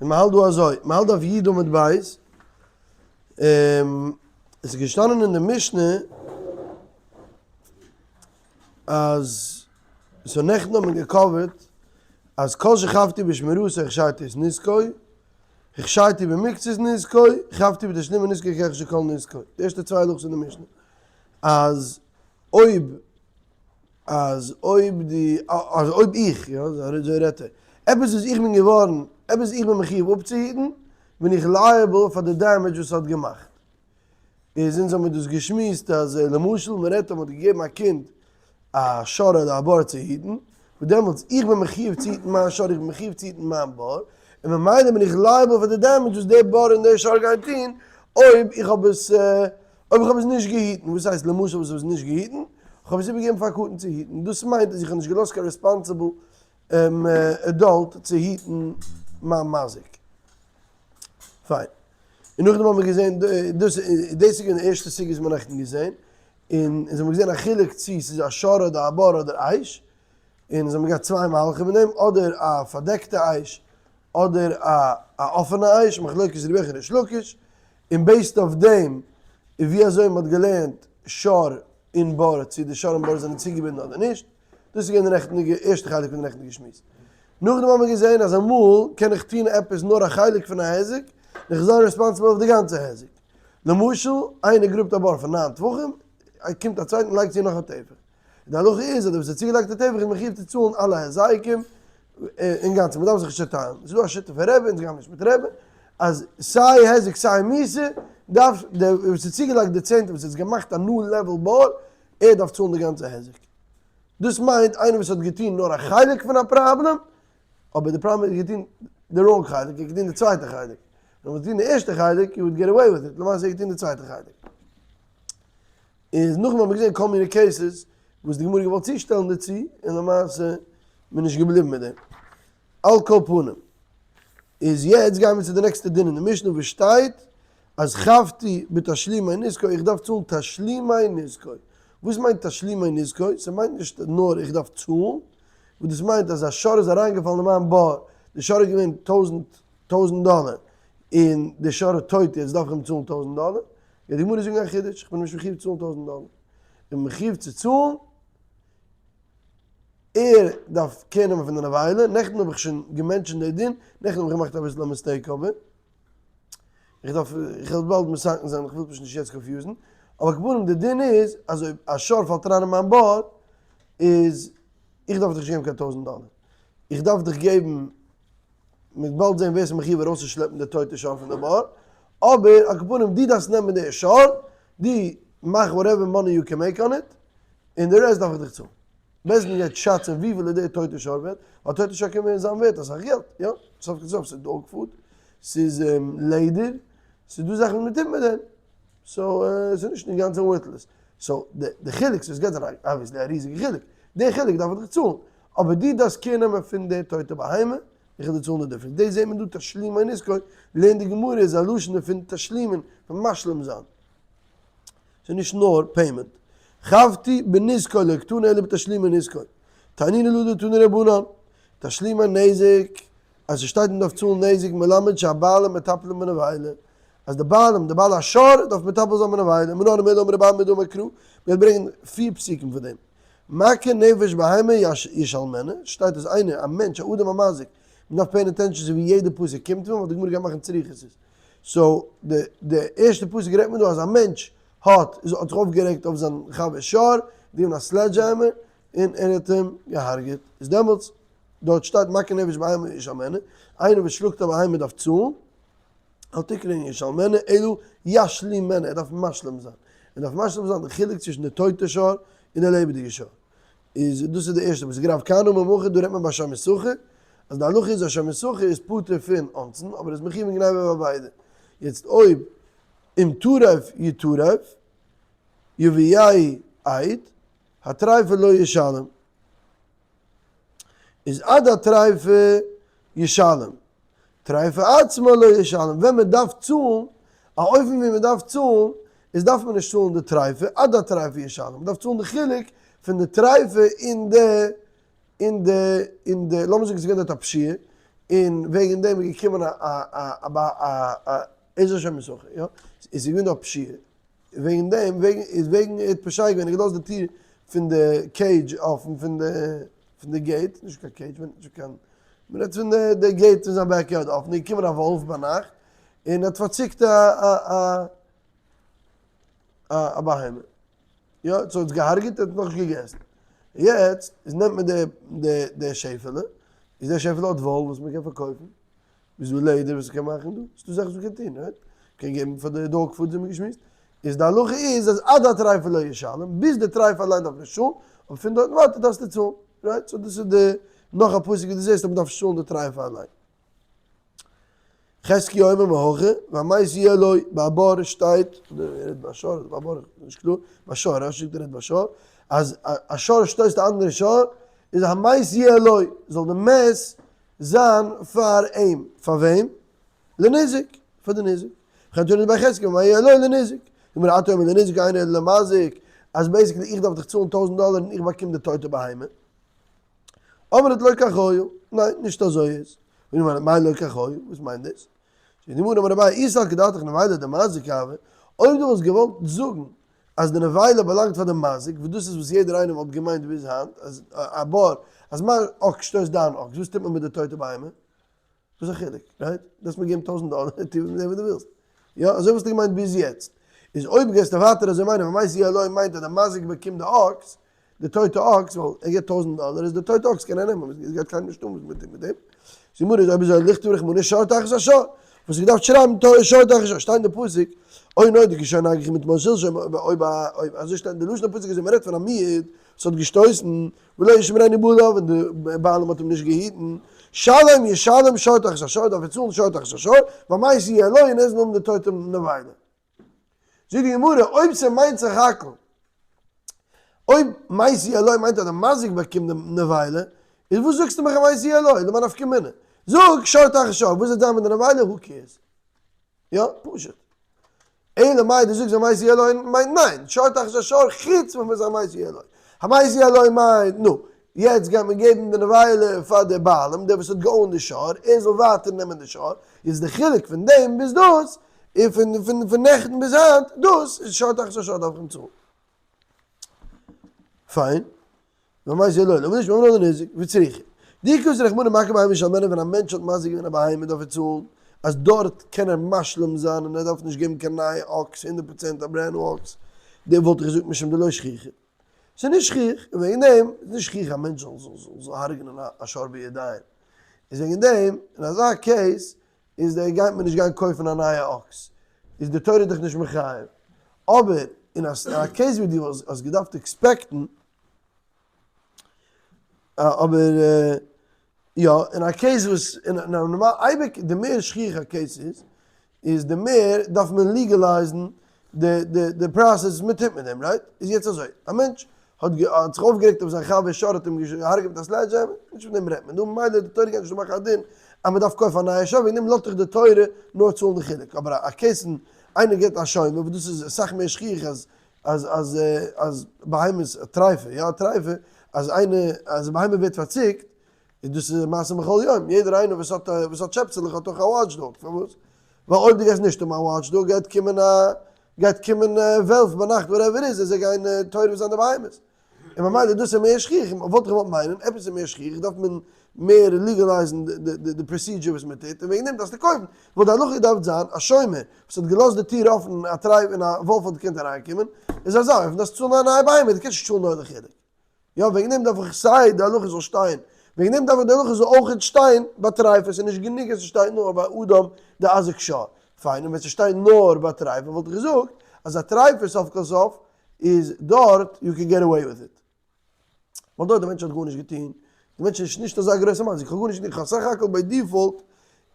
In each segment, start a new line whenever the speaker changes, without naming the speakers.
און מ'האלט דא אזוי, מ'האלט דף י' עמוד ב', עס איז געשטאנען אין די משנה אז, so נעכטן האט מען גע cover ט אז כל שחבתי בשמירתו הכשרתי את נזקו, הכשרתי במקצת נזקו, חבתי בתשלומי נזקו כהכשר כל נזקו, די ערשטע צוויי הלכות אין די משנה, אז אויב אז אויב די, אז אויב איך, יא, אזוי רעדט ער, עפעס וואס איך בין געווארן, עפעס וואס איך בין מחיוב אפצוהיטן, בין איך liable פאר די damage וואס ס'האט געמאכט. איז אונז האמיר דאס געשמועסט אז למשל מ'רעדט אז מ'האט געגעבן א קינד א שור אדער א בור צו היטן, וואס דעמאלטס איך בין מחיוב צו היטן מיין שור, איך בין מחיוב צו היטן מיין בור, און ממילא בין איך liable פאר די damage וואס די בור און די שור גייען טון אויב איך האב עס אויב איך האב עס נישט געהיטן, וואס הייסט למשל וואס איך האב עס נישט געהיטן? איך האב עס איבערגעגעבן פאר א קטן צו היטן, דאס מיינט אז איך האב נישט געלאזט קיין responsible adult צו היטן מיין מזיק. פיין. און נאכדעם האבן מיר געזען, דאס דאס איז געווען די ערשטע סוגיא וואס מיר האבן נעכטן געזען, און אונז האבן געזען א חילוק צו ס'איז א שור אדער א בור אדער אש, און אונז האבן געהאט צוויי מהלכים אין דעם, אדער א פארדעקטע אש, אדער א א אפענע אש, מחלוקת רבי יוחנן ריש לקיש, און based אויף דעם איז ווי אזוי מען האט געלערנט שור און בור, צו די שור און בור זענען צוגעבינדן אדער נישט, דאס איז געווען די נעכטנדיגע ערשטע חלק פון די נעכטנדיגע שמועס. נאכדעם האבן מיר געזען אז אמאל קען איך טון עפעס נאר א חלק פון א היזק, און איך זיין responsible אויף די גאנצע היזק. למשל, איינער גראבט א בור פון ניין טפחים, קומט א צווייטער און לייגט צו נאך א טפח. די הלכה איז אז דער וואס האט צוגעלייגט די טפח איז מחיוב צו צאלן אלע היזקים אינגאנצן, מען דארף זיך נישט צעטיילן, עס איז דא א שיטה פון רבי, אונז גיימיר נישט מיט רבי, אז סיי היזק סיי מיתה דארף דער וואס האט צוגעלייגט די צענטע וואס האט געמאכט א new level בור, ער דארף צאלן די גאנצע היזק. דאס מיינט איינער וואס האט געטון נאר א חלק פון א פראבלעם, אבער די פראבלעם איז געטון די wrong חלק, ער האט געטון די צווייטע חלק, ווען ער וואלט געטון די ערשטע חלק, he would get away with it, למעשה ער האט געטון די צווייטע חלק. איז נאכדעם האט מען געזען כל מיני cases וואס די גמרא האט געוואלט צושטעלן דערצו, און למעשה מען נישט געבליבן מיט דעם. על כל פנים, איז יעצט גייען מיר צו די נעקסטע דין אין די משנה וואס שטייט אז חבתי בתשלומי נזקו, איך דארף צאלן תשלומי נזקו. וואס מיינט תשלומי נזקו? ס'מיינט נישט נאר איך דארף צאלן, וואס דאס מיינט אז א שור איז אריינגעפאלן אין מיין בור, די שור איז געווען טויזנט טויזנט דאלער, און די שור איז טויט יעצט דארף איך אים צאלן טויזנט דאלער, גייט די גמרא זאגן א חידוש, איך בין נישט מחיוב צו צאלן טויזנט דאלער, איך בין מחיוב צו צאלן, ער דארף care נעמען פון די נבילה, נעכטן האב איך שוין גע mention ט די דין, נעכטן האב איך געמאכט אביסל א mistake אבער, איך דארף, איך וועל באלד מתקן זיין, איך וויל פשוט נישט יעצט confuse ן, אבער כפנים די דין איז אז אויב א שור פאלט אריין אין מיין בור, איז איך דארף דיך נישט געבן קיין טויזנט דאלער, איך דארף דיך געבן מ'וועט באלד זען ווער ס'איז מחיוב ארויסצושלעפן די טויטע שור פון די בור, אבער על כל פנים דו דארפסט נעמען די שור, דו מאך whatever money you can make on it, און די rest דארף איך דיך צאלן. בית דין גייט שאצן וויפיל איז די טויטע שור ווערט, ווייל טויטע שור קען ווערן זיין ווערט אסאך געלט, יא, סוף כל סוף ס'איז dog food, ס'איז לעדער, ס'איז דא זאכן וואס מ'טוט מיט דעם, so ס'איז נישט אינגאנצן worthless, so די חילוק, ס'איז גייט זיין obviously א ריזיגע חילוק, די חילוק דארף איך דיך צאלן, אבער דו דארפסט care נעמען פון די טויטע בהמה, איך וועל דיר צאלן די difference. דאס זעט מען דא תשלומי נזקו, לערנט די גמרא איז א לשון פון תשלומין, פון משלים זיין. ס'איז נישט נאר payment. חבתי בנזקו לא קתני אלא בתשלומי נזקו. תנינא להא דתנו רבנן. תשלומי נזק, אז ס'שטייט מ'דארף צאלן נזק מלמד שהבעלים מטפלים בנבילה. אז די בעלים, די בעל השור, דארף מטפל זיין בנבילה. מנא הני מילי אמר רב אמי דאמר קרא, מ'גייט ברענגען פיר פסוקים פון דעם. מכה נפש בהמה ישלמנה, שטייט אז איינער, א מענטש, א אדם המזיק, מען דארף pay ען attention צו ווי יעדע פסוק קומט פון, ווייל די גמרא גייט מאכן צריכות'ס. so, די די ערשטע פסוק רעדט מען דא אז א מענטש האט איז האט זיך אויפגערעגט אויף זיין חבר'ס שור, גענומען א sledgehammer און ער האט אים געהארגעט. איז דעמאלטס, דארט שטייט מכה נפש בהמה ישלמנה, איינער וואס שלאגט א בהמה דארף צאלן. אל תקרי ישלמנה אלא ישלימנה, ער דארף משלים זיין, ער דארף משלים זיין די חילוק צווישן די טויטע שור און די לעבעדיגע שור, איז דאס איז די ערשטע פסוק, רב כהנא אמר מהכא, דא רעדט מען ביי שומר שכר, אז די הלכה איז אז שומר שכר איז פטור פון אונסין, אבער איז מחיוב אין גניבה ואבידה, יעצט אויב אם טרף יטרף, יביאהו עד, הטריפה לא ישלם, איז עד הטריפה ישלם, טריפה עצמה לא ישלם, ווען מען דארף צאלן, א אופן ווי מען דארף צאלן, איז דארף מען נישט צאלן די טריפה, עד הטריפה ישלם, מען דארף צאלן די חילוק פון די טריפה און די, און די, און די, לאמיר זאגן עס איז געווען דארט א פשיעה, און וועגן דעם איז געקומען א א א א איז השם יששכר, יא, איז געווען דא א פשיעה, וועגן דעם וועגן איז וועגן ער האט פושע געווען, ער האט געלאזט די טיר פון די cage אפן פון די פון די gate, נישט קיין cage, מ'רעדט נישט קיין, מ'רעדט פון די די gate פון זיין backyard אפן, איז געקומען א וואלף ביינאכט און האט פארציקט א א א א בהמה, יא, so האט עס געהארגעט ער האט נאכנישט געגעסן, יעצט איז נעמט מען די די די שעפעלע, איז די שעפעלע האט וואל וואס מ'קען פארקויפן, איז דא לעדער וואס מ'קען מאכן דא? ס'דא זאכן וואס מ'קען טון, right? מ'קען געבן פאר די dog food ווי מ'האט געשמועסט. איז די הלכה איז אז עד הטריפה לא ישלם, ביז די טריפה אליין דארף מען נישט צאלן, אבער פון דארטן ווייטער דארפסטו צאלן, right? so דאס איז די נאך א פסוק ווי דו זעסט אז מ'דארף נישט צאלן די טריפה אליין. חזקיה אומר מהכא, והמת יהיה לו, ביי א בור שטייט, ער רעדט ביי א שור אדער ביי א בור, נישט קלאר, ביי שור, רש"י זאגט ער רעדט ביי שור, אז א שור שטויסט א אנדערע שור, איז המת יהיה לו, זאל די מת זיין פאר אים, פאר וועם? לניזק, פאר די ניזק. וכן תנא דבי חזקיה והמת יהיה לו לניזק. גמרא אתה אומר לניזק אינו אלא למזיק, אז basically איך דארף דיך צאלן טויזנט דאלער און איך באקום די טויטע בהמה. אמרת לא כך היה, ניין נישט אזוי איז. גמרא מאי לא כך היה, וואס מיינט דאס? זאגט די גמרא אמר אביי אי סלקא דעתך נבילה דמזיק הוה, אויב דו וואלסט געוואלט זאגן אז די נבילה באלאנגט פאר די מזיק, וואס דאס איז וואס יעדער איינער וואלט געמיינט ביז היינט, אז א בור, אז מיין אקס שטויסט דיין אקס, וואס טוט מען מיט די טויטע בהמה? וואס איז א חילוק, right? דארפסט מיר געבן טויזנט דאלער, טו מיט דעם וואס דו ווילסט. יא, אזוי וואלסטו געמיינט ביז יעצט. איז אויב גייסטו ווייטער אזוי מיינען, והמת יהיה לו מיינט אז די מזיק באקומט די אקס, די טויטע אקס, ווייל ער געבט טויזנט דאלער, איז די טויטע אקס קען ער נעמען, עס גייט קיינעם נישט אן וואס מען טוט מיט דעם. זאגט די גמרא, אויב אזוי לכתוב רחמנא שור תחת השור, וואס געדארפט שרייבן שור תחת השור, שטייט אין די פסוק, או נודע כי שור נגח מתמול שלשום, אויב אויב אזוי שטייט אין די לשון הפסוק אז מען רעדט פון א מועד וואס האט געשטויסן, ולא ישמרנו בעליו, און די בעלים האט אים נישט געהיטן, שלם ישלם שור תחת השור, דארף ער צאלן שור תחת השור, והמת יהיה לו, און ער זאל האבן די טויטע נבילה. זאגט די גמרא, אויב ס'מיינט סך הכל, אויב והמת יהיה לו מיינט אז די מזיק באקומט די נבילה, איז וואס זאגסטו מיך והמת יהיה לו, למאי נפקא מינה? זאג שור תחת שור, וואס וועט זיין מיט די נבילה, who cares? יא, פשוט. אלא מאי דו זאגסט והמת יהיה לו מיינט ניין, שור תחת השור חוץ פון וואס והמת יהיה לו. והמת יהיה לו מיינט נו, יעצט גייט מען געבן די נבילה פאר די בעלים, דער וואס האט גע own ט די שור, ער זאל ווייטער נעמען די שור, איז די חילוק פון דעם ביז דאס, און פון פון פון נעכטן ביז היינט, דאס איז שור תחת השור דארף איך אים צאלן. פיין. והמת יהיה לו, אבער נישט ממנו לניזק, וצריכא. דאי כתב רחמנא מכה בהמה ישלמנה ווען א מענטש האט מזיק געווען א בהמה דארף ער צאלן, אז דארט קען ער משלים זיין און ער דארף נישט געבן קיין נייע אקס, הונדערט פראצענט א brand new אקס, דעם וואלט איך געזאגט משום דלא שכיחא. ס'איז נישט שכיח, און וועגן דעם איז נישט שכיח א מענטש זאל זאל זאל הרג'נען א שור בידיים. איז וועגן דעם, אין אזא case, איז דער גייט מען נישט גיין קויפן א נייע אקס, איז די תורה דיך נישט מחייב. אבער אין א case ווי דו האסט געדארפט expect ן, אבער יא, אין א case וואס, אין א נארמאל, אייביג די מער שכיח א case איז, איז די מער דארף מען legalize ן די די די process וואס מען טוט מיט דעם, right? איז יעצט אזוי, א מענטש האט האט זיך אויפגערעגט אויף זיין חבר שור האט אים געהארגעט מיט א sledge hammer, נישט פון דעם רעדט מען דא, ממילא די תורה גייט נישט דא מאכן א דין אז מען דארף קויפן א נייע שור, וועגן דעם לאזט דיך די תורה נאר צאלן די חילוק, אבער א case פון איינער געבט א שומר וואס דאס איז אסאך מער שכיח אז אז אז אז בהמות טרייפה, יא טרייפה, אז איינער אז א בהמה ווערט פארציקט, איז דאס איז מעשה בכל יום, יעדער איינער וואס האט וואס האט שעפסעלעך האט אויך א watch dog, פארוואס? ווייל אויב דו גייסט נישט האבן א watch dog גייט קומען א גייט קומען וועלף ביינאכט whatever איז און זיי גייען טורף זיין די בהמות, און ממילא דאס איז מער שכיח, וואלט איך געוואלט מיינען עפעס איז מער שכיח דארף מען מער legalize ן די procedure וואס מען טוט, און וועגן דעם דארפסטו קויפן, וואלט די הלכה געדארפט זיין א שומר וואס האט געלאזט די טיר אפן א טרייף און א וואלף האט געקענט אריינקומען, איז אזא אופן דארפסטו צאלן א נייע בהמה, דו קענסט נישט צאלן נאר די חילוק. יא וועגן דעם דארף איך סיי די הלכה זאל שטיין, וועגן דעם דארף איך די הלכה זאל אויכעט שטיין ביי טרייפה, ס'איז נישט גענוג אז ס'שטייט נאר ביי אדם דאזיק שור, פיין און ווען ס'שטייט נאר ביי טרייפה וואלט איך געזאגט אז א טרייפה סוף כל סוף איז דארט you can get away with it, ווייל דארט די מענטש האט גארנישט געטון, די מענטש איז נישט אזא גרויסע מזיק, איך האב גארנישט געטון, איך האב סך הכל by default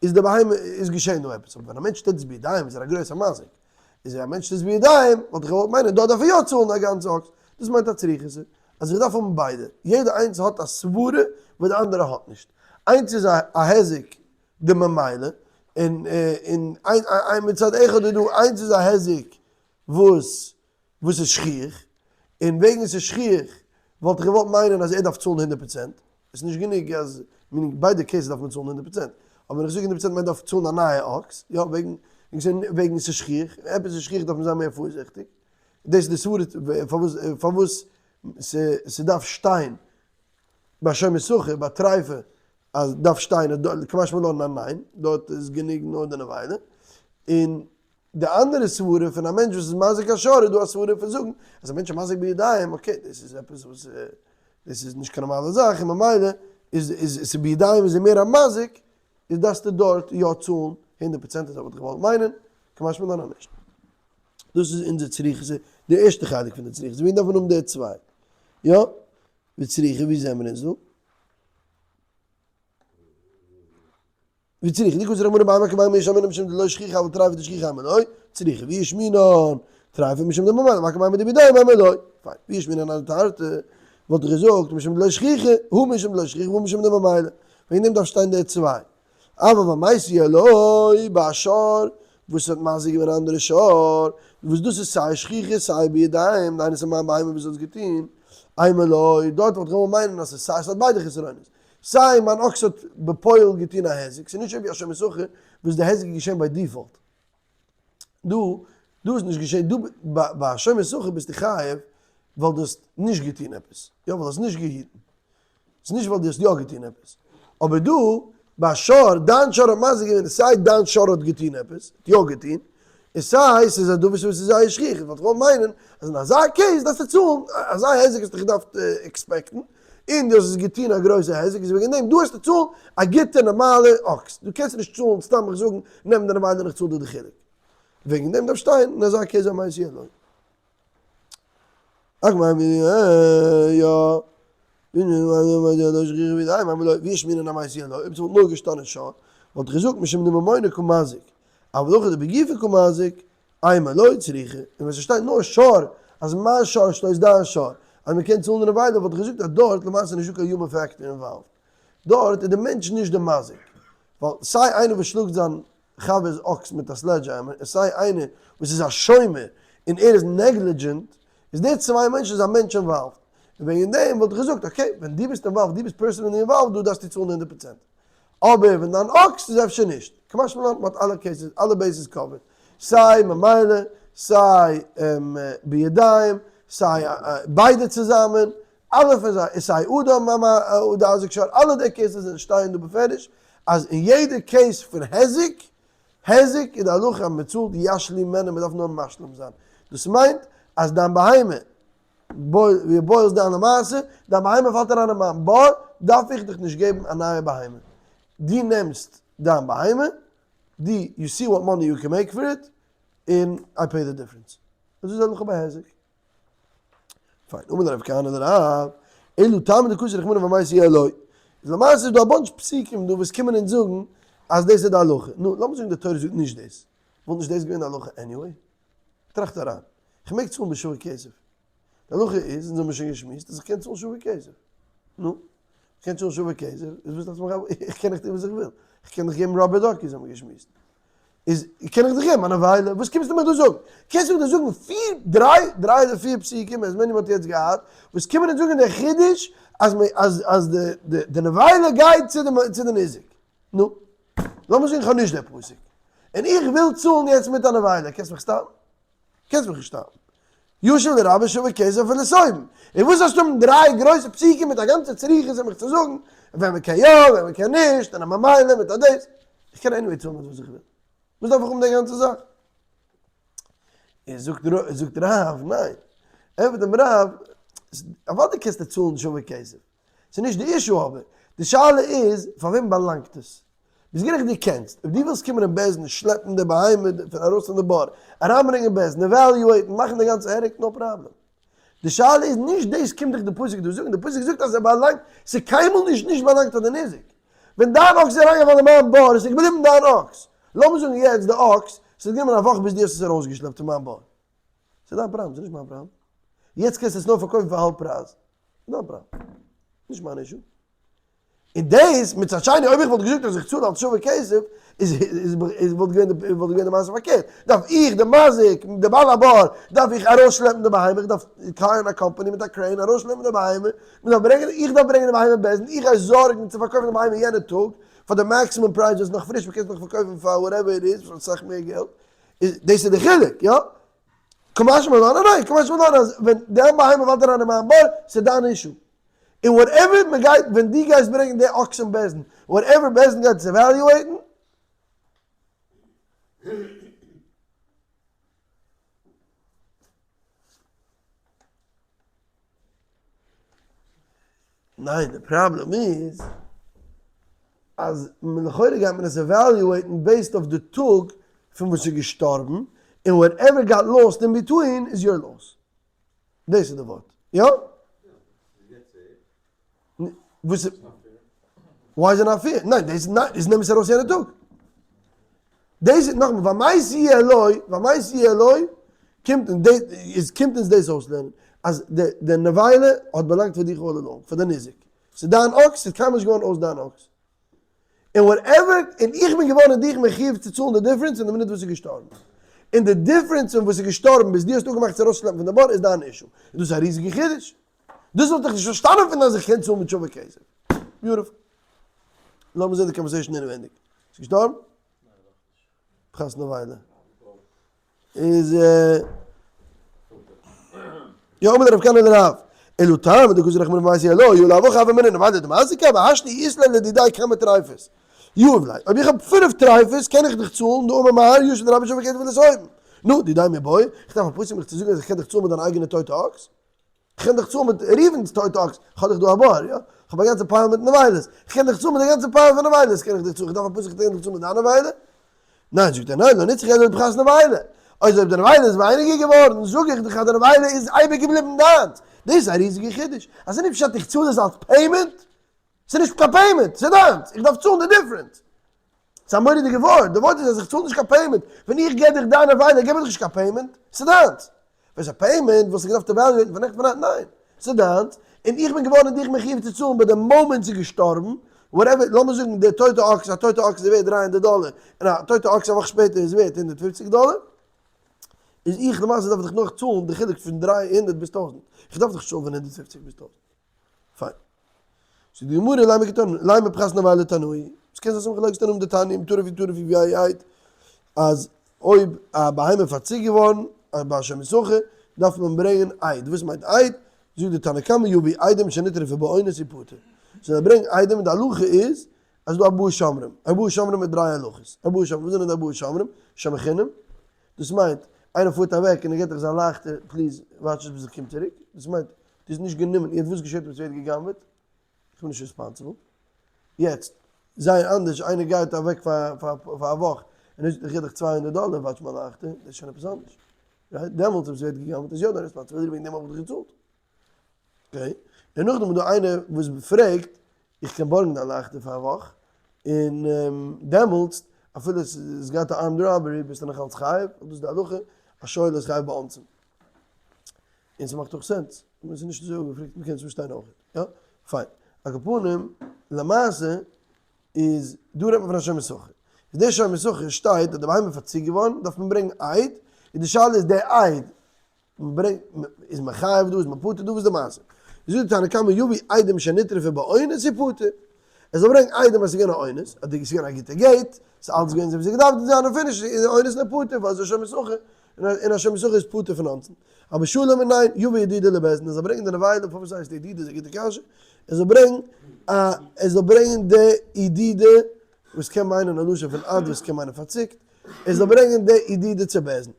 איז די בהמה איז געשען דא עפעס, אבער ווען א מענטש טוט עס בידיים איז ער א גרויסע מזיק, איז ווען א מענטש טוט עס בידיים וואלט איך געוואלט מיינען דא דארף ער יא צאלן א גאנצע אקס, דאס מיינט א צריכותא אז איך דארף האבן ביידע, יעדע איינס האט א סברה וואס די אנדערע האט נישט, איינס איז א היזק דממילא, און און מצד אחד איז דא איינס איז א היזק וואס וואס איז שכיח, און וועגן עס איז שכיח וואלט איך געוואלט מיינען אז ער דארף צאלן הונדערט פראצענט, עס איז נישט גענוג אז meaning ביידע cases דארף מען צאלן 100%, אבער ווען איך זאג 100% מיינט דארף צאלן א נייע אקס, יא, וועגן וועגן ס'איז שכיח, עפעס איז שכיח דארף מען זיין מער פארזיכטיג, דאס איז די סברה פארוואס פארוואס ס'דארף שטיין ביי שומר שכר ביי טריפה אז דארף שטיין קא משמע לן אז ניין, דארט איז גענוג נאר די נבילה, און די אנדערע סברה פון א מענטש וואס איז מזיק א שור איז דא א סברה פון זאגן אז א מענטש איז מזיק בידיים okay דאס איז עפעס וואס דאס איז נישט קיין נארמאלע זאך און ממילא איז איז עס בידיים איז ער מער א מזיק איז דארפסטו דארט יא צאלן 100% אזוי וואלט איך געוואלט מיינען קא משמע לן אז נישט. דאס איז אונזער צריכות די ערשטע חלק פון די צריכות וועגן דארף מען האבן די צוויי יא וצריכא ווי זעמער אונז דא? וצריכא, דכתב רחמנא בהמה כבהמה ישלמנה משום דלא שכיחא אבל טריפה דשכיחא אימא לא, צריכא, ואי אשמעינן, טריפה משום דממילא, מכה בהמה דבידיים אימא לא. פיין, ואי אשמעינן הני תרתי, וואלט איך געזאגט משום דלא שכיחא, הא משום דלא שכיחא והא משום דממילא. וועגן דעם דארף שטיין די צוויי. אבל והמייתי עילוי ביי א שור וואס האט מזיק געווען אנדערע שור, וואס דאס איז סיי שכיחא סיי בידיים, דהיינו ס'איז מיין בהמה וואס האט עס געטון, אימא לא, דארט וואלט איך געוואלט מיינען אז ס'איז סיי ס'האט ביידע חסרונות. סיי מיין אקס האט בפועל געטון א היזק, ס'איז נישט אזוי ווי א שומר שכר וואס די היזק איז געשען by default. דא דא איז נישט געשען, דא ביי א שומר שכר ביסטו חייב ווייל דו האסט נישט געטון עפעס, יא ווייל דו האסט נישט געהיטן, ס'איז נישט ווייל דו האסט יא געטון עפעס. אבער דא ביי שור, דיין שור האט מזיק געווען, סיי דיין שור האט געטון עפעס, האט יא געטון, און סיי ס'איז א דבר וואס איז זייער שכיח, איך וואלט געוואלט מיינען אז אין אזא case דארפסטו צאלן, אזא היזק האסטו געדארפט expect ן, און דו האסט עס געטון א גרויסע היזק, איז וועגן דעם דא האסטו צאלן א גוטע נארמאלע אקס, דו קענסט נישט צאלן סתם איך זאגן נעם די נבילה און איך צאל דיר די חילוק. וועגן דעם דארף שטיין אין אזא case המעשי הלוי. אויב ס'וואלט נאר געשטאנען שור, וואלט איך געזאגט משום דממונא קא מזיק, אבל הכא דבגופיה קא מזיק, אימא לא צריכא, און ווען ס'שטייט נאר שור, אז מיין שור שטויסט דיין שור, אז מ'קען צאלן די נבילה, וואלט איך געזאגט אז דארט למעשה איז נישטא קיין human factor involved. דארט איז די מענטש נישט די מזיק. ווייל סיי איינער וואס שלאגט זיין חבר'ס אקס מיט א sledgehammer, און סיי איינער וואס איז א שומר און ער איז negligent, איז די צוויי מענטשן איז א מענטש involved. און וועגן דעם וואלט איך געזאגט, okay, ווען דו ביסט involved, דו ביסט personally involved, דא דארפסטו צאלן 100%. אבער ווען דיין אקס איז אפשר נישט. קא משמע לן, מ'האט אלע cases, אלע bases covered. סיי ממילא, סיי בידיים, סיי ביידע צוזאמען, אלע פון זיי, און סיי אדם דאזיק שור, אלע די cases זענען שטייען דא בפירוש, אז אין יעדע case פון היזק, היזק איז די הלכה אז מען צאלט ישלימנה, מען דארף נאר משלים זיין. דאס מיינט אז דיין בהמה, ווי boils down למעשה, דיין בהמה פאלט אריין אין מיין בור, דארף איך דיך נישט געבן א נייע בהמה. דו נעמסט דיין בהמה, דו, you see what money you can make for it, און I pay the difference. אזוי איז די הלכה ביי היזק. פיין, אמר ליה רב כהנא לרב, אלא טעמא דכתב רחמנא והמסית יהיה לו. איז למעשה איז דא א bunch פסוקים דא וואס קומען אונז זאגן אז דאס איז די הלכה. נו, לאמיר זאגן די תורה זאגט נישט דאס. וואלט נישט דאס געווען די הלכה anyway? טראכט אריין. איך מעג צאלן בשווה כסף. די הלכה איז, אונז האבן שוין געשמועסט, אז איך קען צאלן שווה כסף. נו, איך קען צאלן שווה כסף, איז וואס דארף איך, איך קען דאך טון וואס איך וויל. איך קען דאך געבן rubber duckies האבן מיר געשמועסט. איז קען איך דיך געבן א נבילה, וואס קומסטו מיר דא זאגן? קענסט מיר דא זאגן פיר, דריי, דריי אדער פיר פסוקים, as many מ'האט יעצט געהאט, וואס קומען אונז זאגן דער חידוש אז מ אז אז די די די נבילה גייט צו די צו די ניזק. נו, לאמיר זאגן איך האב נישט דער פסוק, און איך וויל צאלן יעצט מיט א נבילה, קענסט מיך stop ן? קענסט מיך נישט stop ן. ישיב לרבות שווה כסף אפילו סויבן. און וואס זאלסטו האבן דריי גרויסע פסוקים מיט א גאנצע צריכות זיי מיך צו זאגן ווען מען קען יא ווען מען קען נישט און א ממילא מיט א דאס. איך קען anyway צאלן מיט וואס איך וויל. וואס דארף איך האבן די גאנצע זאך? און זאגט זאגט רב ניין. ענטפערט אים רב, אוודאי קענסטו צאלן שווה כסף. ס'איז נישט די issue אבער. די שאלה איז פאר וועם באלאנגט עס? ביסט גערעכט דו קענסט, אויב דו ווילסט קומען אין בית דין שלעפן די בהמה פון ארויס פון די בור, אריינברענגען אין בית דין, evaluate ן, מאכן די גאנצע headache, no problem. די שאלה איז נישט דאס קומט דיך די פסוק דא זאגן, די פסוק זאגט אז ער באלאנגט, ס'איז קיינמאל נישט נישט באלאנגט פאר די ניזק. ווען דיין אקס איז אריינגעפאלן אין מיין בור, איז עס געבליבן דיין אקס. לאמיר זאגן יעצט די אקס, ס'האט גענומען א וואך ביז דו האסט עס ארויסגעשלעפט פון מיין בור. ס'איז דיין פראבלעם, ס'איז נישט מיין פראבלעם. יעצט קענסטו עס נאר פארקויפן פאר האלב פרייז. ס'איז דיין פראבלעם. נישט מיין issue. און דאס, מצד שני, אויב איך וואלט געזאגט אז איך צאל אלס שווה כסף, איז איז איז וואלט געווען די וואלט געווען די מעשה פארקערט. דארף איך, די מזיק, די בעל הבור, דארף איך ארויסשלעפן די בהמה, איך דארף hire ן א קאמפאני מיט א crane ארויסשלעפן די בהמה, מען דארף ברענגען, איך דארף ברענגען די בהמה בית דין, איך גיי זארגן צו פארקויפן די בהמה יענע טאג, פאר די maximum price וואס איז נאך פריש, מען קען עס נאך פארקויפן פאר whatever it is, פאר אסאך מער געלט. איז דאס איז די חילוק, יא? קא משמע לן, ניין, קא משמע לן אז ווען דיין בהמה פאלט אריין אין מיין בור, ס'איז דיין issue. און whatever מען גייט, ווען דו גייסט ברענגען די אקס אין בית דין, whatever בית דין גייט עס evaluate ן, ניין, די פראבלעם איז אז לכאורה גייט מען עס evaluate ן based אויף די טאג פון וואס ס'איז געשטארבן, און whatever got lost in between איז your loss. דאס איז די ווארט. יא? וואס איז? Why is it not fair? ניין, דאס איז ניין, דאס נעם עס ארויס יענע טאג. דאס איז נאכאמאל, והמעשה יהיה לו, והמעשה יהיה לו, קומט און דאס איז קומט אונז דאס אויסלערנען, אז די די נבילה האט באלאנגט פאר דיך all along, פאר די ניזק. ס'איז דיין אקס, ס'איז קיינמאל נישט געווארן אויס דיין אקס. און whatever, און איך בין געווארן אין דיך מחיוב צו צאלן די difference אין די מינוט וואס איז געשטארבן. און די difference פון וואס איז געשטארבן ביז דו האסט אפגעמאכט צו ארויסשלעפן פון די בור איז דיין issue. און דאס איז א ריזיגע חידוש. דאס וואלט איך נישט פארשטאנען פון אז איך קען צאלן מיט שווה כסף. Beautiful. לאמיר זען די conversation אינעווענדיג. איז געשטארבן? פחת נבילה. איז יא אמר רב כהנא לרב אלא טעמא דגזר רחמנא והמעשה יהיה לו אי לאו הכי הוה אמינא נבילה דמזיקא והשתא אית ליה לדידיה כמה טריפות יהיב ליה אויב איך האב פינף טריפות קען איך דיך צאלן דאמר מר ישיב לרבו שווה כסף ולסוהרים נו דידיה מיבעיא איך דארף א פסוק מיך צו זאגן אז איך קען דיך צאלן מיט דיין אייגענע טויטע אקס איך קען דיך צאלן מיט ראובן'ס טויטע אקס, איך האב דאך דא א בור, יא? איך האב א גאנצע pile מיט נבילות, איך קען דיך צאלן מיט די גאנצע pile פון נבילות קען איך דיך צאלן, איך דארף א פסוק איך קען דיך צאלן מיט דיין נבילה? ניין, זאגט ער, ניין, לא נצרכא אלא לפחת נבילה, אויב די נבילה איז ווייניגער געווארן, זאג איך דיך אז די נבילה איז אייביג געבליבן דיינס, דאס איז א ריזיגע חידוש, אז ס'איז נישט פשט איך צאל עס אלס payment, ס'איז נישט קיין payment, ס'איז דיינס, איך דארף צאלן די difference. ס'איז א מורא'דיגע ווארט, די ווארט איז אז איך צאל נישט קיין payment, ווען איך געב דיך דיין נבילה געב איך דיך נישט קיין payment, ס'איז דיינס. ווען ס'איז א payment וואלסטו געדארפט evaluate ן פון נעכטן פון היינט, ניין, ס'איז דיינס, און איך בין געווארן דיך מחיוב צו צאלן ביי די מאמענט ס'איז געשטארבן, whatever, לאמיר זאגן די טויטע אקס, א טויטע אקס איז ווערט 300 דאלער, און א טויטע אקס א וואך שפעטער איז ווערט 150 דאלער, איז איך למעשה דארף דיך נאך צאלן די חילוק פון 300 ביז 1000, איך דארף דיך נישט צאלן פון 150 ביז 1000. פיין. זאגט די גמרא לימא כתנאי, לימא פחת נבילה תנאי, עס קען זיין ס'איז מחלוקת תנאים דתניא אם טרף יטרף יביאהו עד, אז אויב א בהמה איז פארציקט געווארן ביי א שומר שכר דארף מען ברענגען עד, וואס מיינט עד? זאגט די תנא קמא יביא עדים שנטרפה באונס יפטר, סאו זיי ברענגען עדים און די הלכה איז אז ס'דא ארבעה שומרים, ארבעה שומרים מיט דריי הלכות, ארבעה שומרים, וואס זענען די ארבעה שומרים? שומר חינם, דאס מיינט איינער פארט אוועק און ער געט דיך זיין לייכטער, please watch עס ביז איך קום צוריק, דאס מיינט דו האסט נישט גענומען, יעצט וואס געשעט אויב עס ווערט גע'גנב'עט? איך בין נישט responsible. יעצט, זייער אנדערש, איינער גייט אוועק פאר פאר א וואך, און ער זאגט איך גיב דיך 200 דאלער, watch מיין לייכטער, דאס איז שוין עפעס אנדערש. Right? דעמאלטס אויב עס ווערט גע'גנב'עט איז יא דיין responsibility, וועגן דעם האב איך דיך געצאלט. Okay. און נאכדעם איז דא איינער וואס פרעגט, איך קען בארגן דיין לייכטער פאר א וואך, און דעמאלטס אפילו עס איז געהאט א armed robbery ביסטו נאך אלץ חייב, דאס איז די הלכה, א שואל איז חייב באונסין. און ס'מאכט אויך sense, און ס'איז נישט אזוי אפגעפרעגט, מ'קען עס פארשטיין אויך, יא? פיין. על כל פנים, למעשה איז דא רעדט מען פון א שומר שכר. איז דער שומר שכר שטייט אז די בהמה איז פארציקט געווארן, דארף מען ברענגען עד, און די שאלה איז דער עד, מ'ברענגט, איז מען חייב דא, איז מען פטור דא, וואס איז די מעשה? זאגט די תנא קמא יביא עדים שנטרפה באונס יפטר. ער זאל ברענגען עדים אז ס'איז געווען א אונס, אז ס'איז געווען א גוטע גט, ס'איז אלץ געווען אזוי ווי ס'איז געדארפט צו זיין, און finish, איז אונס נאר פטור, ווייל ס'איז א שומר שכר, און א שומר שכר איז פטור פון אונסין. אבער שלום און ניין, יביא ידידו לבית דין, ער זאל ברענגען די נבילה, פארוואס הייסט ידידו איז א גוטע קשיא, ער זאל ברענגען א, ער זאל ברענגען די ידידו, וואס קען מיינען א לשון פון עד וואס קען מיינען פארציקט, ער זאל ברענגען די ידידו צו בית דין.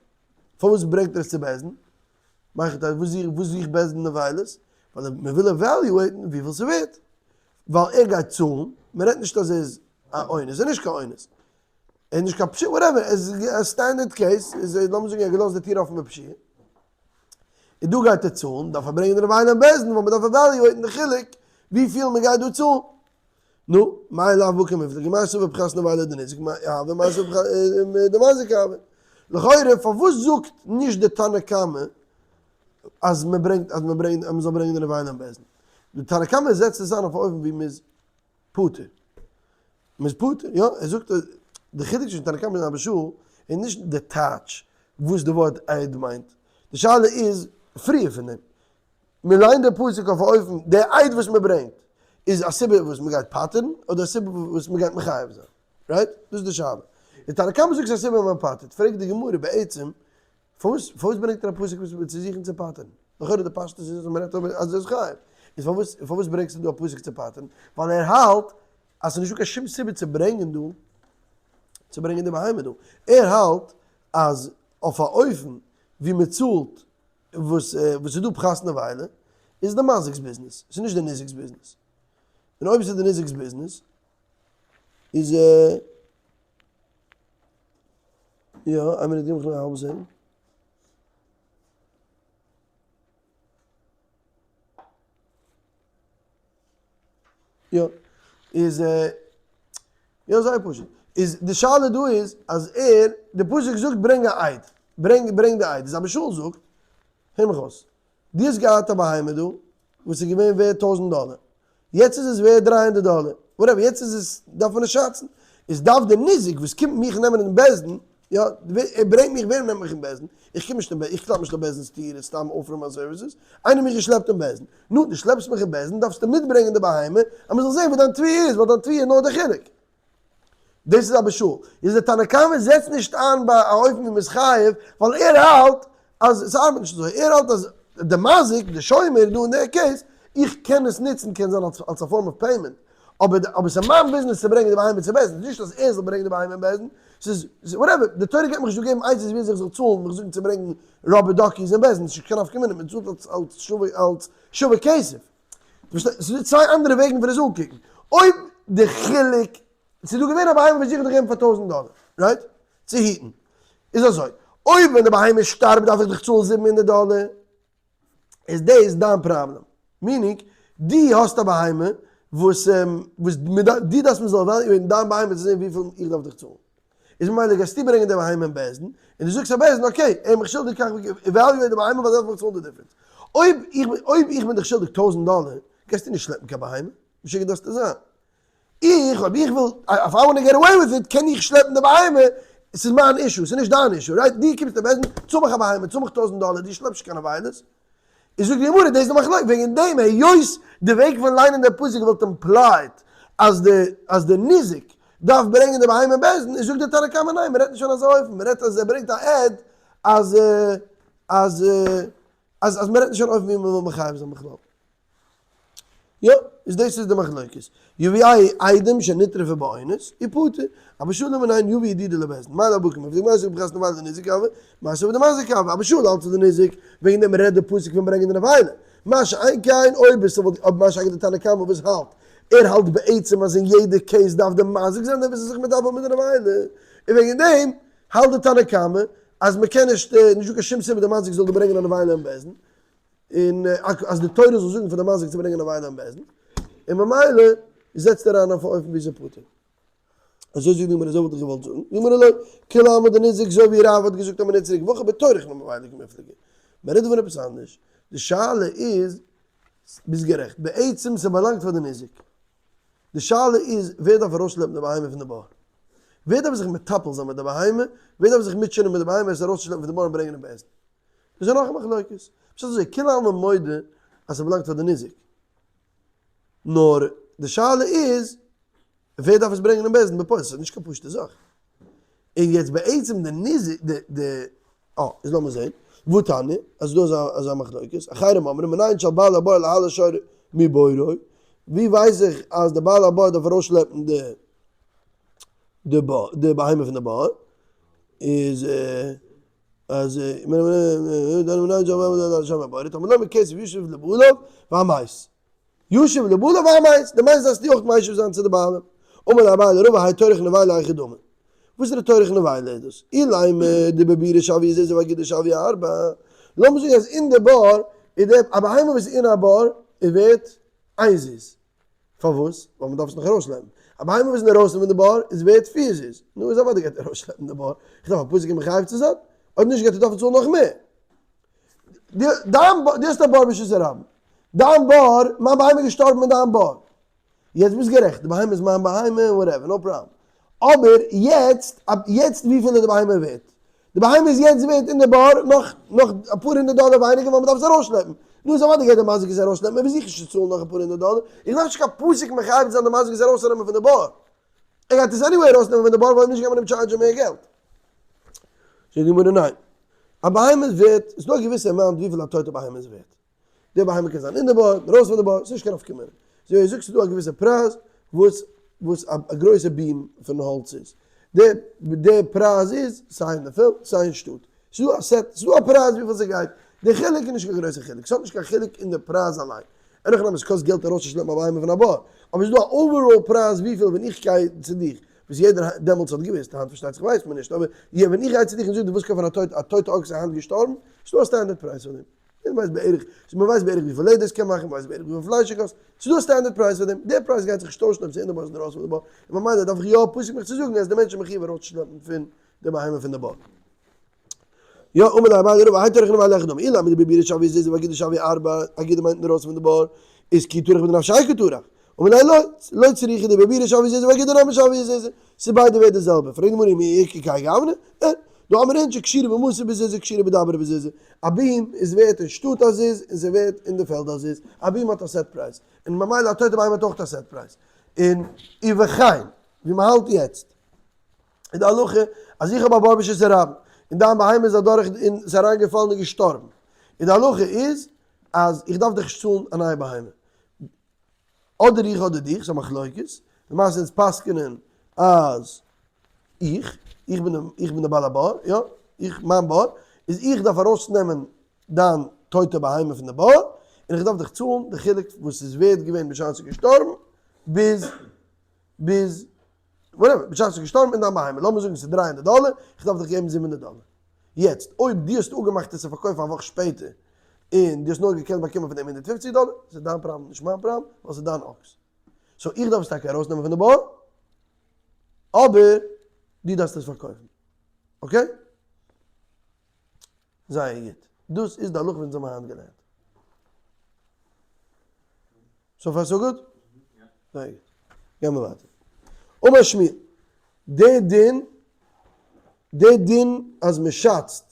פארוואס ברענגט ער עס צו בית דין? מאכט א וואס זוכט וואס זוכט בית דין נבילות? ווייל מען וויל evaluate ן וויפיל ס'ווערט. ווייל ער גייט צאלן, מען רעדט נישט אז ער איז א אונס, ער איז נישט קיין אונס. ער איז נישט קיין פשיעה, whatever, עס איז א standard case, איז ער, לאמיר זאגן ער האט געלאזט די טיר אפן בפשיעה. און דא גייט ער צאלן, דארף ער ברענגען די נבילה אין בית דין, ווייל מען דארף evaluate ן די חילוק וויפיל מען גייט דא צאלן. נו, מאי לאו בהא קמיפלגי, מר סבר פחת נבילה דניזק הוי מר סבר פחת דמזיק הוי. לכאורה פארוואס זאגט נישט די תנא קמא אז מען ברענגט אז מען ברענגט אז מען זאל ברענגען די נבילה אין בית דין? די תנא קמא זעצט עס איין אויף א אופן ווי מען איז. פטור. מ'איז פטור, יא, ער זאגט אז די חילוק צווישן תנא קמא און אבא שאול איז נישט די טייטש וואס די ווארט עד מיינט, די שאלה איז פריער פון דעם, מען ליינט די פסוק אויף א אופן, די עד וואס מען ברענגט איז א סיבה וואס מען גייט פטר'ן אדער א סיבה וואס מען גייט מחייב זיין, right? דאס איז די שאלה. די תנא קמא זאגט ס'איז א סיבה וואס מען פטר'ט, פרעגט די גמרא בעצם פארוואס פארוואס ברענגט ער א פסוק וואס צו זוכן צו פטר'ן? לכאורה די פשטות איז אז מען רעדט אויב אז ער איז חייב, איז פארוואס פארוואס ברענגסטו דא א פסוק צו פטר'ן? ווייל ער האלט אז ס'איז נישטא קיין שום סיבה צו ברענגען דא צו ברענגען די בהמה דא, ער האלט אז אויף א אופן ווי מען צאלט וואס וואס איז דא פחת נבילה איז די מזיק'ס ביזנעס, ס'איז נישט די ניזק'ס ביזנעס, און אויב ס'איז די ניזק'ס ביזנעס איז יא, איין מינוט גיב מיך נאר א האלבע סעקונד. יא, איז יא זייער פשוט. איז די שאלה דא איז אז ער, די פסוק זאגט ברענג א עד, ברענג ברענג די עד, איז אבא שאול זאגט, הער מיך אויס, דו האסט געהאט א בהמה דא וואס איז געווען ווערד טויזנט דאלער, יעצט איז עס ווערד 300 דאלער, whatever, יעצט איז עס, דארף מען עס שאצן, איז דארף דער ניזק וואס קומט מיך נעמען אין בית דין, יא, ער ברענגט מיך, ווער נעמט מיך אין בית דין? איך קום נישט אין בית דין, איך קלאפ נישט אויף בית דין'ס טיר סתם אויפרוימען מיין services, איינער האט מיך געשלעפט אין בית דין, נו, דו שלעפסט מיך אין בית דין דארפסטו מיטברענגען די בהמה אז מען זאל זען וואס דיין תביעה איז, ווייל דיין תביעה איז נאר די חילוק. דאס איז אבא שאול. איז דער תנא קמא זעצט נישט איין ביי א אופן ווי מ'איז חייב, ווייל ער האלט אז ס'ארבעט נישט אזוי, ער האלט אז די מזיק, די שומר דא אין די case, איך קען עס נוצן קען זיין אלס אלס א form of payment, אבער אבער ס'איז מיין ביזנעס צו ברענגען די בהמה צו בית דין, נישט אז ער זאל ברענגען די בהמה אין בית דין, ס'איז whatever, די תורה גייט מיך נישט דא געבן עצות ווי אזוי איך זאל צאלן, מיך זאגן צו ברענגען rubber duckies אין בית דין, ס'נישט קיין נפקא מינה, מ'צאלט אלס אלס שווה אלס שווה כסף. ס'איז דא צוויי אנדערע וועגן פון עס אנקוקן. אויב די חילוק, ס'איז דא געווען א בהמה וואס איך האב דיר געגעבן פאר טויזנט דאלער, right? צו היטן. איז אזוי, אויב ווען די בהמה שטארבט דארף איך דיך צאלן 700 דאלער, איז דאס דיין פראבלעם. meaning, דו האסט א בהמה וואס וואס דו דארפסט מ'זאל evaluate ן דיין בהמה צו זען וויפיל איך דארף דיך צאלן. איז ממילא גייסטו ברענגען די בהמה אין בית דין, און דו זאגסט פאר בית דין okay, ער איז מיך שולדיג כך וכך, evaluate די בהמה ווייל דארף מיך צאלן די difference. אויב איך בין אויב איך בין דיך שולדיג טויזנט דאלער, גייסטו נישט שלעפן קיין בהמה, משוגע דארפסטו זיין. איך, אויב איך וויל, if I want get away with it, קען איך שלעפן די בהמה, ס'איז מיין issue, ס'איז נישט דיין issue, right? דו קומסט אין בית דין, צאל מיך א בהמה, צאל מיך טויזנט דאלער, דו שלעפסט נישט קיין נבילות. איז זאגט די גמרא, דאס איז די מחלוקת, וועגן דעם היות די וועג פון ליינען די פסוק וואלט implied אז די אז די ניזק דארף ברענגען די בהמה אין בית דין, איז זאגט די תנא קמא ניין, מען רעדט נישט פון אזא אופן, מען רעדט אז ער ברענגט א עד אז אז אז אז מען רעדט נישט פון אן אופן ווי מען וויל מחייב זיין בכלל. יא, איז דאס איז די מחלוקת. יביאהו עדים שנטרפה באונס, ופטור. אבא שאול אמר ניין יביא ידידו לבית דין. מאי לאו בקי מפליג מעשה בפחת נבילה דניזק הוה, מעשה בדמזיק הוה. אבא שאול האלט ס'איז די ניזק, וועגן דעם רעדט די פסוק פון ברענגען די נבילה. מה שאין כן אויב עס וואלט אויב מה שאין כן די תנא קמא וואס האלט, ער האלט בעצם אז אין יעדע case דארף די מזיק זיין דער וואס איז זיך מטפל מיט די נבילה, און וועגן דעם האלט די תנא קמא אז מ'קען נישט, נישטא קיין שום סיבה די מזיק זאל דא ברענגען א נבילה אין בית דין. און אז די תורה זאל זאגן פאר די מזיק צו ברענגען א נבילה אין בית דין, און ממילא זעצט ער אריין אויף א אופן ווי ס'איז פטור. אזוי זאגט די גמרא, אזוי וואלט איך געוואלט זאגן, די גמרא לא, כולי עלמא דניזק אזוי ווי רב האט געזאגט א מינוט צוריק, והכא בטורח נבילה קמיפלגי. מען רעדט דא פון עפעס אנדערש, די שאלה איז, ביסט גערעכט, בעצם ס'באלאנגט פאר די ניזק, די שאלה איז ווער דארף ארויסשלעפן די בהמה פון די בור? ווער דארף זיך מטפל זיין מיט די בהמה? ווער דארף זיך מוטשענען מיט די בהמה עס ארויסצושלעפן פון די בור און ברענגען אין בית דין? דאס איז נאך א מחלוקת. פשט אזוי, כולי עלמא מודה אז ס'באלאנגט פאר די ניזק. נאר די שאלה איז, ווער דארף עס ברענגען אין בית דין בפועל? ס'איז נישט קיין פשוטע זאך. און יעצט בעצם די ניזק, די, די, אה, איז לאמיר זעהן, והתניא, אז ס'איז דא אזא מחלוקת, אחרים אומרים, מנין שעל בעל הבור להעלות שור מבורו, ווי ווייס איך אז די בעל הבור דארף ארויסשלעפן די, די בהמה פון די בור, איז. אז ישיב לבעליו והמת, די מת דארפסטו אויך משיב זיין צו די בעלים. אמר ליה אביי לרבא האי טורח נבילה היכי דמי. וואס איז די טורח נבילה איז דאס? אילימא דבבירא שויה זוזא ובאגודא שויה ארבעה. לאמיר זאגן אז אין די בור איז די א בהמה וואס איז אין א בור איז ווערט איין זוז. פארוואס? ווייל מ'דארף עס נאך ארויסשלעפן. א בהמה וואס איז אינדערויסן פון די בור איז ווערט פיר זוז. נו, איז אוודאי גייט ער ארויסשלעפן די בור. איך דארף א פסוק אים מחייב צו זיין? אויב נישט גייט ער דארפן צאלן נאך מער. דיין בור, דו האסט א בור ברשות הרבים. דיין בור, מיין בהמה איז געשטארבן אין דיין בור. יעצט ביסט גערעכט, די בהמה איז מיין בהמה און whatever, no problem. אבער יעצט, יעצט וויפיל איז די בהמה ווערט? די בהמה איז יעצט ווערט אין די בור נאך נאך אפאר הונדערט דאלער ווייניגער ווייל מ'דארף עס ארויסשלעפן. נו איז אוודאי גייט דער מזיק עס ארויסשלעפן, ער וויל זיכער נישט צאלן נאך אפאר הונדערט דאלער. איך דארף נישט קיין פסוק מחייב צו זיין די מזיק עס ארויסצונעמען פון די בור. ער גייט עס anyway ארויסנעמען פון די בור ווייל אויב נישט גייט מען אים טשארדזשען מער געלט. זאגט די גמרא ניין. א בהמה איז ווערט, ס'איז דא א געוויסע amount וויפיל א טויטע בהמה איז ווערט. די בהמה קען זיין אין די בור, ארויס פון די בור, ס'איז נישט קיין נפקא מינה. אזוי ווי זאגסט ס'איז דא א געוויסע פרייז וואס וואס א גרויסע beam פון האלץ איז. די די פרייז איז סיי אין די פעלד סיי אין שטאט. ס'איז דא א set, ס'איז דא א פרייז וויפיל ס'גייט. די חילוק איז נישט קיין גרויסע חילוק. ס'האט נישט קיין חילוק אין די פרייז אליין. אין הכי נמי ס'קאסט געלט ארויסצושלעפן א בהמה פון א בור. אבער ס'איז דא א overall פרייז וויפיל ווען איך גיי צו דיך, וואס יעדער דעמאלטס האט געוואוסט, היינט פארשטייט זיך ווייסט מען נישט, אבער ווען איך גיי צו דיך און זאג דו ווילסט קויפן א טויטע אקס איז היינט געשטארבן, ס'איז דא א standard פרייז פאר דעם. מען ווייסט בערך, מען ווייסט בערך וויפיל לעדער עס קען מאכן, מען ווייסט בערך וויפיל פלייש עס קאסט, ס'איז דא א standard פרייז פאר דעם, דער פרייז גייט זיך נישט טוישן אויב ס'איז אין די בור אדער ארויס פון די בור, און ממילא דארף איך יא פשוט מיך צו זאגן אז די מענטש איז מחיוב ארויסצושלעפן פון די בהמה פון די בור. יא, אמר ליה אביי לרבא, האי טרחא נמי ליכא דמי, אלא מדבבירא שויא זוזא ואגודא שויא ארבעה, אגודה מיינט אינדרויסן פון די בור, איז כי טרח בדנפשיה קא טרח. אמר ליה לא, לא צריכא דבבירא שויא זוזא ואגודא נמי שויא זוזא, ס'איז ביידע ווערט די זעלבע, פרעגט די גמרא ומי איכא כהאי גוונא? אין, דאמרי אינשי כשורה במתא בזוזא כשורה בדברא בזוזא, א beam איז ווערט אין שטאט א זוז און ס'איז ווערט אין די פעלד א זוז, א beam האט א set פרייז, און ממילא א טויטע בהמה האט אויך א set פרייז, און ובכן, ווי מ'האלט יעצט איז די הלכה אז איך האב א בור ברשות הרבים און דיין בהמה איז אדורך און ס'איז אריינגעפאלן און געשטארבן, און די הלכה איז אז איך דארף דיך נישט צאלן א נייע בהמה, אדער איך אדער דיך, ס'איז א מחלוקת, למעשה אונז פסק'נען אז איך, איך בין איך בין די בעל הבור, יא, איך, מיין בור, איז איך דארף ארויסנעמען דיין טויטע בהמה פון די בור, און איך דארף דיך צאלן די חילוק וואס ס'איז ווערד געווען בשעת ס'איז געשטארבן, ביז, ביז, whatever, בשעת ס'איז געשטארבן אין דיין בהמה, לאמיר זאגן ס'איז 300 דאלער, איך דארף דיך געבן 700 דאלער. יעצט, אויב דו האסט אפגעמאכט עס צו פארקויפן א וואך שפעטער, און דו האסט נאר געקענט באקומען פון דעם 150 דאלער, ס'איז דיין פראבלעם נישט מיין פראבלעם, ווייל ס'איז דיין אקס. so איך דארף עס טאקע ארויסנעמען פון די בור, אבער דו דארפסט עס פארקויפן. okay? זייער גוט. דאס איז די הלכה וואס אונז האבן היינט געלערנט. so far so good? זייער גוט. גייען מיר ווייטער. אמר שמואל, די דין, די דין אז מען שאצט,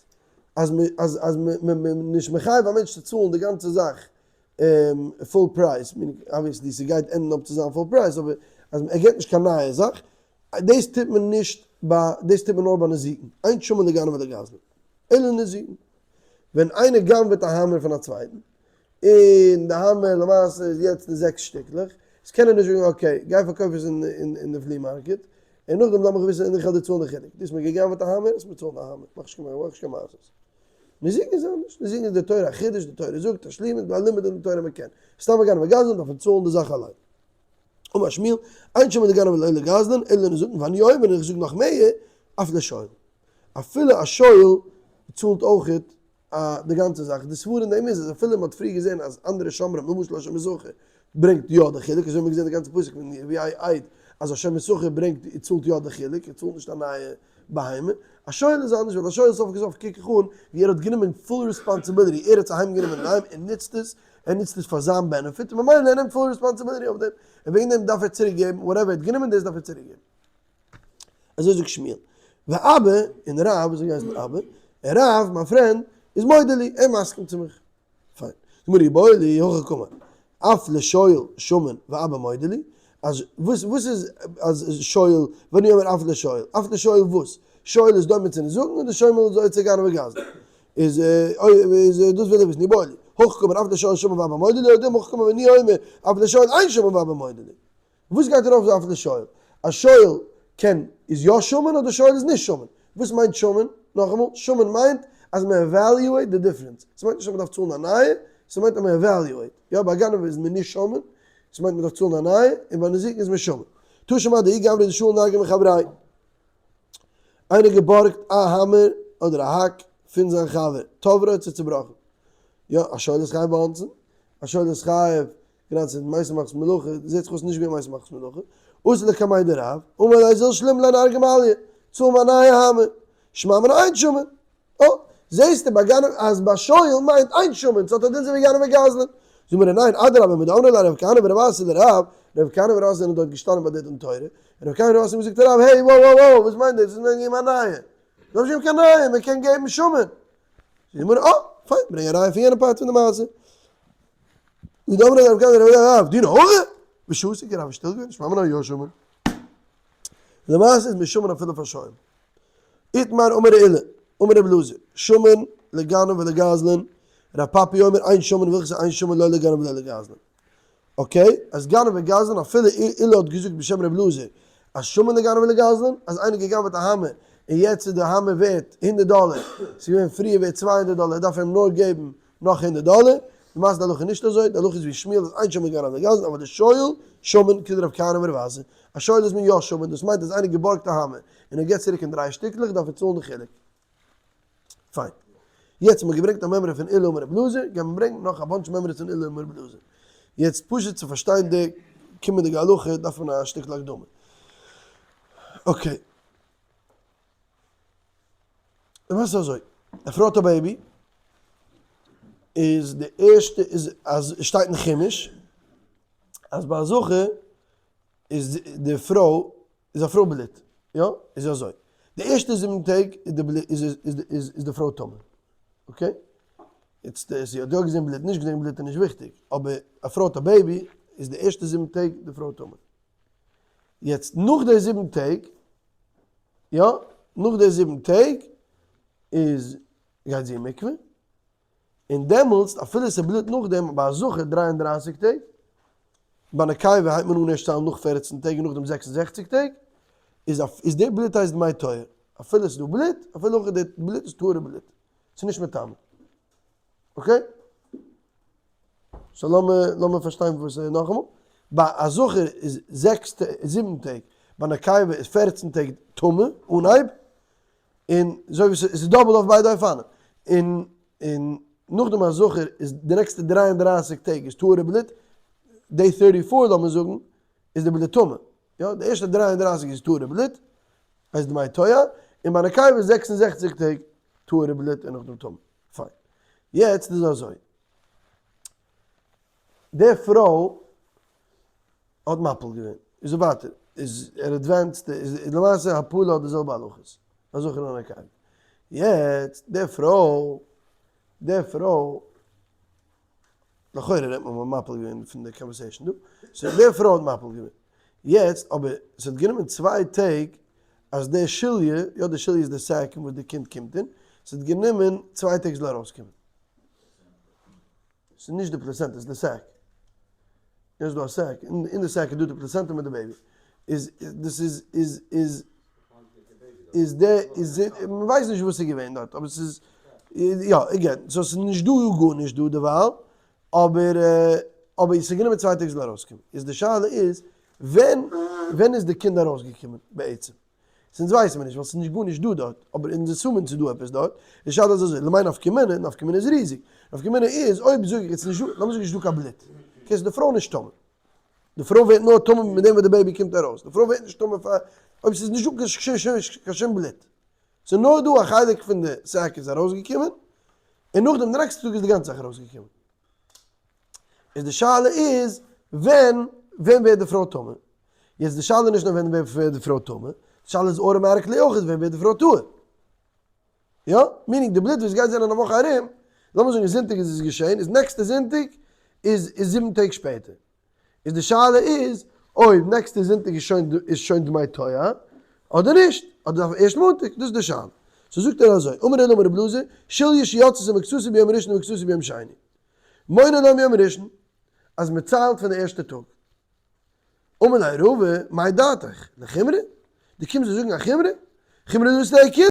אז מען, אז אז מען מען נישט מחייב א מענטש צו צאלן די גאנצע זאך full פרייז, obviously ס'גייט ענדן אפ צו זיין full פרייז, אבער אז ער געבט נישט קיין נייע זאך, דאס טוט מען נישט ביי, דאס טוט מען נאר ביי נזיקין, אין שמין לגנב ולגזלן, אלא נזיקין. ווען איינער גנב'עט א האמער פון א צווייטן, און די האמער למעשה איז יעצט אין זעקס שטיקלעך, איז קען ער נישט זאגן okay, גיי פארקויף עס אין די flea market, און נאכדעם לאמיך וויסן און איך וועל דיר צאלן די חילוק. דו האסט מיר גע'גנב'עט א האמער, האסט מיר צאלן א האמער, מאך נישט קיין מעשות. נזיקין איז אנדערש, נזיקין איז די תורה א חידוש, די תורה זאגט תשלומין, דא א לימוד אין די תורה מען קען. סתם א גנב וגזלן דארף מען צאלן די זאך אליין. אמר שמואל, אין שמין לגנב ולא לגזלן, אלא לנזקין, ואני אומר, און איך זאג נאך מער, אף לשואל. אפילו א שואל צאלט אויכעט די גאנצע זאך, די סברא אין דעם איז אז אפילו מען האט פריער געזען אז אנדערע שומרים למשל א שומר שכר ברענגט יא די חילוק, אזוי האט מען געזען די גאנצע פסוק פון יביאהו עד אז א שומר שכר ברענגט צאלט יא די חילוק, ער צאלט נישט א נייע בהמה, א שואל איז אנדערש ווייל א שואל סוף כל סוף קוק איך אן ווי ער האט גענומען full responsibility, ער האט עס אהיים גענומען אינדערהיים און נוצט עס, ער נוצט עס פאר זיין benefit און ממילא ער נעמט full responsibility אויף דעם, און וועגן דעם דארף ער צוריק געבן whatever ער האט גענומען דאס דארף ער צוריק געבן. אזוי זאגט שמואל. ואבא, און רב, וואס האט געהייסן אבא, און רב, מיין friend, איז מודה לי, ער מסכים צו מיך. פיין. גמרא איבעיא להו, הכי קאמר, אף לשואל שמין ואבא מודה לי, אז וואס וואס איז אז שואל, ואני אומר אף לשואל, אף לשואל וואס? שואל איז דומה צו ניזקין אדער שומר איז דומה צו גנב וגזלן? איז איז דאס וויל איך וויסן, איבעיא להו, הכי קאמר, אף לשואל שמין ואבא מודה לי, או דילמא הכי קאמר ואני אומר, אף לשואל אין שמין ואבא מודה לי. וואס גייט ארויף אויף די שואל? א שואל קען איז יא שמין אדער שואל איז נישט שמין? וואס מיינט שמין? נאכאמאל, שמין מיינט אז מען evaluate די difference. ס'מיינט נישט אז מען דארף צאלן א נייע, ס'מיינט אז מען evaluate. יא, ביי גנב איז מען נישט שמין, ס'מיינט מען דארף צאלן א נייע, און ביי נזיקין איז מען שמין. תא שמע דההוא גברא דשאיל נרגא מחבריה. איינער געבארגט א האמער אדער א האק פון זיין חבר, תבריה האט זיך צובראכן. יא, א שואל איז חייב באונסין, א שואל איז חייב גראדע ס'איז מעשה מכת מלאכה, זעהט זיך אויס נישט ווי א מעשה מכת מלאכה, אתא לקמיה דרב, אמר ליה זיל שלים לי נרגא מעליא, צאל מיר א נייע האמער, שמע מינה אין שמין, אה, זעהסטו ביי גנב אז ביי שואל מיינט אין שמין, ס'האט א דין אזוי ווי גנב וגזלן, זאג מיר ניין, אדרבה מדאמרי ליה רב כהנא ורב אסי לרב, רב כהנא ורב אסי זענען דארט געשטאנען ביי די דין תורה, און רב כהנא ורב אסי האבן געזאגט רב העי וואו וואו וואו וואס מיינט דאס, וואס מיינט געבן א נייע? דארף נישט געבן קיין נייע, מען קען געבן שמין. זאגט די גמרא אה, פיין, ברענג א ראיה פון יענע part פון די מעשה. ודאמר רב כהנא ורב דינא הכי, ושתיק רב איז שטיל געווען, שמע מינה יא שמין. למעשה איז מען שמין אפילו פאר שואל. איתמר אמר עולא, אמר רבי אלעזר, שמין לגנב ולגזלן, רב פפי אומר אין שמין והלכתא אין שמין לא לגנב ולא לגזלן. okay, אז גנב וגזלן אפילו עולא האט געזאגט בשם רבי אלעזר אז שמין לגנב ולגזלן, אז איינער געגנבעט א האמער און יעצט איז די האמער ווערט הונדערט דאלער, ס'איז געווען פריער ווערט 200 דאלער, דארף ער אים נאר געבן נאך הונדערט דאלער, למעשה די הלכה איז נישט אזוי, די הלכה איז ווי שמואל אז אין שמין לגנב ולגזלן אבער די שואל שמין כדרב כהנא ורב אסי, א שואל איז מען יא שמין, דאס מיינט אז איינער געבארגט א האמער און ער געבט צוריק אין דריי שטיקלעך דארף ער צאלן די חילוק. פיין. יעצט האט מען געברענגט א מימרא פון עולא אמר רבי אלעזר, גייט מען ברענגן נאך א bunch מימרות פון עולא אמר רבי אלעזר. יעצט פשוט צו פארשטיין די קומענדיגע הלכה דארף מען א שטיקל הקדמה. okay. למעשה אזוי, א פרוי האט א baby, איז די ערשטע איז אז עס שטייט אין חומש אז ביי א זכר איז די פרוי איז א פרוי בלוט, יא? איז אזוי, די ערשטע זיבן טעג איז די בלוט איז איז איז די פרוי טמא, okay? יעצט זי האט יא געזען בלוט נישט געזען בלוט איז נישט וויכטיג, אבער א פרוי האט א baby איז די ערשטע זיבן טעג די פרוי טמא. יעצט נאך די זיבן טעג, יא, נאך די זיבן טעג איז גייט זי אין מקווה, און דעמאלטס אפילו ס'בלוט נאכדעם ביי א זכר 33 טעג, ביי נקבה הייבט מען אן ערשט ציילן נאך 14 טעג און נאכדעם 66 טעג, איז איז די בלוט הייסט דמי טוהר, אפילו ס'איז דא בלוט, אפילו אויך די בלוט איז טהור'ע בלוט, ס'איז נישט מטמא. okay? so לאמיר לאמיר פארשטיין וואס איז נאכאמאל, ביי א זכר איז זעקס זיבן טעג, ביי נקבה איז 14 טעג טמא אנהייב, און אזוי ווי ס'איז double אויף ביידע אופנים, און און נאכדעם א זכר איז די נעקסטע 33 טעג איז טהור'ע בלוט, day thirty four לאמיר זאגן איז די בלוט טמא, יא די ערשטע 33 איז טהור'ע בלוט, הייסט דמי טוהר, און ביי נקבה איז 66 טעג טהור'ע בלוט און נאכדעם טמא. פיין. יעצט איז אזוי. די פרוי האט מפיל געווען. איז ווייטער. איז ער advanced, איז למעשה הפלה האט די זעלבע הלכות. א זכר און א נקבה. יעצט די פרוי, די פרוי, לכאורה רעדט מען פון מפיל געווען פון די conversation דא. so די פרוי האט מפיל געווען. יעצט אבער ס'האט גענומען צוויי טעג אז די שליה, יא די שליה איז די sac אין וואס די קינד קומט אין, ס'האט גענומען צוויי טעג ס'זאל ארויסקומען. ס'איז נישט די placenta, ס'איז די sac. יא ס'איז דא א sac, אין די sac איז דא די placenta מיט די baby. איז דאס איז איז איז איז די איז מ'ווייסט נישט וואס איז געווען דארט, אבער ס'איז יא again, so ס'איז נישט דא גארנישט דא דערווייל, אבער אבער ס'איז גענומען צוויי טעג ס'זאל ארויסקומען. איז די שאלה איז ווען ווען איז די קינד ארויסגעקומען בעצם? אונז ווייסן מיר נישט ווייל ס'איז נישט גארנישט דא דארט, אבער אין די סומען איז דא עפעס דארט, די שאלה איז אזוי, למאי נפקא מינה, נפקא מינה איז ריזיג, נפקא מינה איז אויב זאג איך יעצט נישט דא, לאמיר זאגן נישט דא קיין בלוט, okay איז די פרוי נישט טמא, די פרוי ווערט נאר טמא מיט דעם וואס די baby קומט ארויס, די פרוי ווערט נישט טמא פאר אויב ס'איז נישט דא קיין שום בלוט, ס'איז נאר דא א חלק פון די sac איז ארויסגעקומען, און נאכדעם די נעקסטע טאג איז די גאנצע זאך ארויסגעקומען. איז די שאלה איז ווען ווען ווערט די פרוי טמא? יעצט די שאלה איז נישט נאר ווען ווערט די פרוי טמא, די שאלה איז automatically אויך ווען ווערט די פרוי טהור. יא? meaning די בלוט וואס גייט זיין אין א וואך ארום, לאמיר זאגן זונטאג איז עס געשען, איז נעקסטע זונטאג איז איז זיבן טעג שפעטער. איז די שאלה איז אויב נעקסטע זונטאג איז שוין איז שוין דמי טוהר אדער נישט, אדער דארף ערשט מאנטאג, דאס איז די שאלה. so זאגט ער אזוי, אמר עולא אמר רבי אלעזר, שליה שיצתה מקצתה ביום ראשון ומקצתה ביום שני. מונה לה מיום ראשון, אז מען ציילט פון די ערשטע טאג. אמר ליה רבא, מאי דעתך, לחומרא? דו קומסט דא זאגן א חומרא? חומרא דאס איז די עיקר.